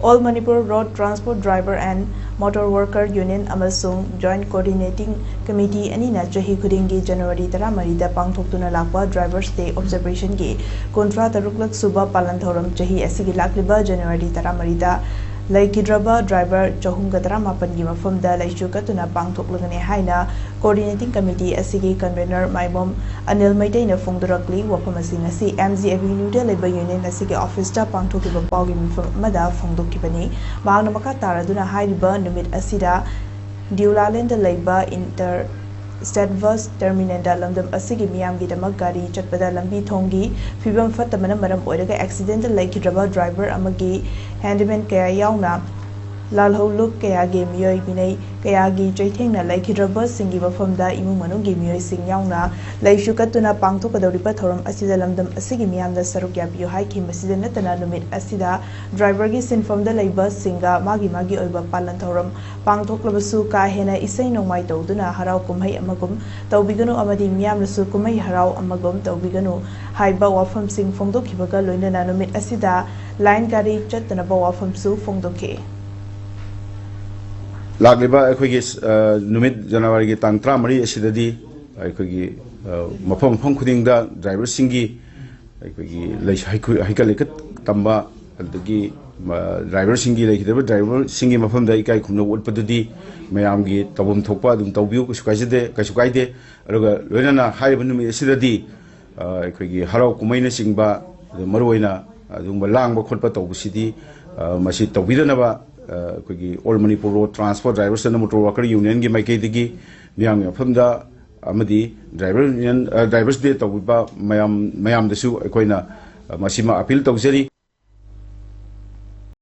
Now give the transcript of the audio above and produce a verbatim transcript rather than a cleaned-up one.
All Manipur Road Transport Driver and Motor Worker Union ꯑꯃꯁꯨꯡ Joint Coordinating Committee ꯑꯅꯤꯅ ꯆꯍꯤ ꯈꯨꯗꯤꯡꯒꯤ January ꯇꯔꯥꯃꯔꯤꯗ ꯄꯥꯡꯊꯣꯛꯇꯨꯅ ꯂꯥꯛꯄ Drivers Day Observationꯒꯤ ꯀꯨꯟꯊ꯭ꯔꯥ ꯇꯔꯨꯛꯂꯛ ꯁꯨꯕ ꯄꯥꯂꯟ ꯊꯧꯔꯝ ꯆꯍꯤ ꯑꯁꯤꯒꯤ ꯂꯥꯛꯂꯤꯕ January ꯇꯔꯥꯃꯔꯤꯗ ꯂꯩꯈꯤꯗ꯭ꯔꯕ driver ꯆꯍꯨꯝꯒ ꯇꯔꯥꯃꯥꯄꯟꯒꯤ ꯃꯐꯝꯗ ꯂꯩꯁꯨ ꯀꯠꯇꯨꯅ ꯄꯥꯡꯊꯣꯛꯂꯒꯅꯤ ꯍꯥꯏꯅ Coordinating Committee ꯑꯁꯤꯒꯤ Convener ꯃꯥꯏꯕꯝ ꯑꯅꯤꯜ ꯃꯩꯇꯩꯅ ꯐꯣꯡꯗꯣꯔꯛꯂꯤ꯫ ꯋꯥꯐꯝ ꯑꯁꯤꯡ ꯑꯁꯤ M G Avenueꯗ ꯂꯩꯕ Unionꯅ ꯑꯁꯤꯒꯤ officeꯇ ꯄꯥꯡꯊꯣꯛꯈꯤꯕ ꯄꯥꯎꯒꯤ ꯃꯤꯐꯝ ꯑꯃꯗ ꯐꯣꯡꯗꯣꯛꯈꯤꯕꯅꯤ꯫ ꯃꯍꯥꯛꯅ ꯃꯈꯥ ꯇꯥꯔꯗꯨꯅ ꯍꯥꯏꯔꯤꯕ ꯅꯨꯃꯤꯠ ꯑꯁꯤꯗ ꯗꯤꯎꯂꯥꯂꯦꯟꯗ ꯂꯩꯕ Inter State Bus Terminalꯗ ꯂꯝꯗꯝ ꯑꯁꯤꯒꯤ ꯃꯤꯌꯥꯝꯒꯤꯗꯃꯛ ꯒꯥꯔꯤ ꯆꯠꯄꯗ ꯂꯝꯕꯤ ꯊꯣꯡꯒꯤ ꯐꯤꯕꯝ ꯐꯠꯇꯕꯅ ꯃꯔꯝ ꯑꯣꯏꯔꯒ accidentꯇ ꯂꯩꯈꯤꯗ꯭ꯔꯕ driver ꯑꯃꯒꯤ handyman ꯀꯌꯥ ꯌꯥꯎꯅ ꯂꯥꯜꯍꯧꯂꯨꯞ ꯀꯌꯥꯒꯤ ꯃꯤꯑꯣꯏ ꯃꯤꯅꯩ ꯀꯌꯥꯒꯤ ꯆꯩꯊꯦꯡꯅ ꯂꯩꯈꯤꯗ꯭ꯔꯕꯁꯤꯡꯒꯤ ꯃꯐꯝꯗ ꯏꯃꯨꯡ ꯃꯅꯨꯡꯒꯤ ꯃꯤꯑꯣꯏꯁꯤꯡ ꯌꯥꯎꯅ ꯂꯩꯁꯨ ꯀꯠꯇꯨꯅ ꯄꯥꯡꯊꯣꯛꯀꯗꯧꯔꯤꯕ ꯊꯧꯔꯝ ꯑꯁꯤꯗ ꯂꯝꯗꯝ ꯑꯁꯤꯒꯤ ꯃꯤꯌꯥꯝꯗ ꯁꯔꯨꯛ ꯌꯥꯕꯤꯌꯨ ꯍꯥꯏꯈꯤ꯫ ꯃꯁꯤꯗ ꯅꯠꯇꯅ ꯅꯨꯃꯤꯠ ꯑꯁꯤꯗ driverꯒꯤ ꯁꯤꯟꯐꯝꯗ ꯂꯩꯕꯁꯤꯡꯒ ꯃꯥꯒꯤ ꯃꯥꯒꯤ ꯑꯣꯏꯕ ꯄꯥꯂꯟ ꯊꯧꯔꯝ ꯄꯥꯡꯊꯣꯛꯂꯕꯁꯨ ꯀꯥ ꯍꯦꯟꯅ ꯏꯁꯩ ꯅꯣꯡꯃꯥꯏ ꯇꯧꯗꯨꯅ ꯍꯔꯥꯎ ꯀꯨꯝꯍꯩ ꯑꯃꯒꯨꯝ ꯇꯧꯕꯤꯒꯅꯨ ꯑꯃꯗꯤ ꯃꯤꯌꯥꯝꯅꯁꯨ ꯀꯨꯝꯍꯩ ꯍꯔꯥꯎ ꯑꯃꯒꯨꯝ ꯇꯧꯕꯤꯒꯅꯨ ꯍꯥꯏꯕ ꯋꯥꯐꯝꯁꯤꯡ ꯐꯣꯡꯗꯣꯛꯈꯤꯕꯒ ꯂꯣꯏꯅꯅ ꯅꯨꯃꯤꯠ ꯑꯁꯤꯗ line ꯒꯥꯔꯤ ꯆꯠꯇꯅꯕ ꯋꯥꯐꯝꯁꯨ ꯐꯣꯡꯗꯣꯛꯈꯤ꯫ ꯂꯥꯛꯂꯤꯕ ꯑꯩꯈꯣꯏꯒꯤ ꯑ, ꯅꯨꯃꯤꯠ Januaryꯒꯤ ꯇꯥꯡ ꯇꯔꯥꯃꯔꯤ ꯑꯁꯤꯗꯗꯤ ꯑꯩꯈꯣꯏꯒꯤ ꯑ, ꯃꯐꯝ ꯃꯐꯝ ꯈꯨꯗꯤꯡꯗ driverꯁꯤꯡꯒꯤ ꯑꯩꯈꯣꯏꯒꯤ ꯂꯩ- ꯍꯩꯀꯨ- ꯍꯩꯀꯠ ꯂꯩꯀꯠ ꯇꯝꯕ, ꯑꯗꯒꯤ driverꯁꯤꯡꯒꯤ ꯂꯩꯈꯤꯗ꯭ꯔꯕ driverꯁꯤꯡꯒꯤ ꯃꯐꯝꯗ ꯏꯀꯥꯏ ꯈꯨꯝꯅꯕ ꯎꯠꯄꯗꯨꯗꯤ ꯃꯌꯥꯝꯒꯤ ꯇꯧꯐꯝ ꯊꯣꯛꯄ ꯑꯗꯨꯝ ꯇꯧꯕꯤꯌꯨ, ꯀꯩꯁꯨ ꯀꯥꯏꯖꯗꯦ, ꯀꯩꯁꯨ ꯀꯥꯏꯗꯦ꯫ ꯑꯗꯨꯒ ꯂꯣꯏꯅꯅ ꯍꯥꯏꯔꯤꯕ ꯅꯨꯃꯤꯠ ꯑꯁꯤꯗꯗꯤ ꯑ, ꯑꯩꯈꯣꯏꯒꯤ ꯍꯔꯥꯎ ꯀꯨꯝꯍꯩꯅꯆꯤꯡꯕ, ꯑꯗꯨ ꯃꯔꯨꯑꯣꯏꯅ ꯑꯗꯨꯒꯨꯝꯕ ꯂꯥꯡꯕ ꯈꯣꯠꯄ ꯇꯧꯕꯁꯤꯗꯤ ꯑ, ꯃꯁꯤ ꯇꯧꯕꯤꯗꯅꯕ ꯑ, ꯑꯩꯈꯣꯏꯒꯤ All Manipur Road Transport Drivers and Motor Worker Unionꯒꯤ ꯃꯥꯏꯀꯩꯗꯒꯤ ꯃꯤꯌꯥꯝꯒꯤ ꯃꯐꯝꯗ ꯑꯃꯗꯤ Driver Union ꯑ, Drivers Day ꯇꯧꯕꯤꯕ ꯃꯌꯥꯝ ꯃꯌꯥꯝꯗꯁꯨ ꯑꯩꯈꯣꯏꯅ ꯑ, ꯃꯁꯤꯃ appeal ꯇꯧꯖꯔꯤ꯫